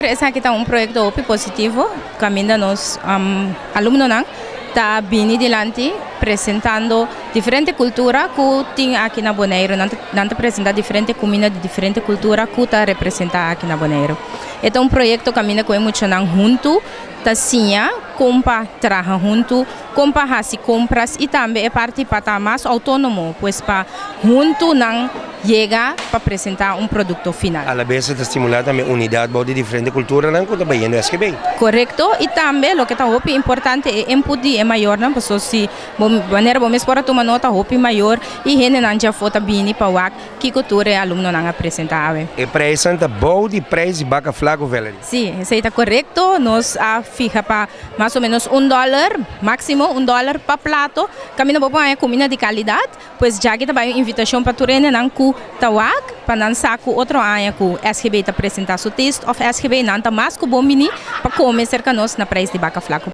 Esaki ta un proyekto hopi positivo, kaminda nos alumnonan ta bini dilanti presentando diferente kultura ku tin aki na Boneiru. Nan ta presentá diferente kuminda di diferente kultura ku ta representá aki na Boneiru. E ta un proyekto kaminda ku e muchanan huntu ta siña kon pa traha huntu, kon pa hasi kompras i tambe e parti pa ta mas outónomo, pues pa huntu nan yega pa presentá un produkto final. Alabes e ta stimulá tambe unidat bou di diferente kulturanan ku ta bayendo SGB. Korekto, i tambe loke ta hopi importante e input di e mayornan, paso si bo manera bo mes por a tuma nota hopi mayor i hendenan djafó ta bini pa wak kiko tur e alumnonan a presentá awe. E prijsnan ta bou di prijs di Baka Flaku, Valerie. Sí, esei ta korekto. Nos a fiha pa mas o ménos un dòler, máksimo un dòler pa plato. Kaminda bo por haña kuminda di kalidat. Pues djaki ta bai un invitashon pa tur hendenan ku ta wak pa nan sa ku otro aña ku SGB ta presentá su Taste of SGB nan ta mas ku bon bini pa kome serka nos na prijs di Baka Flaku.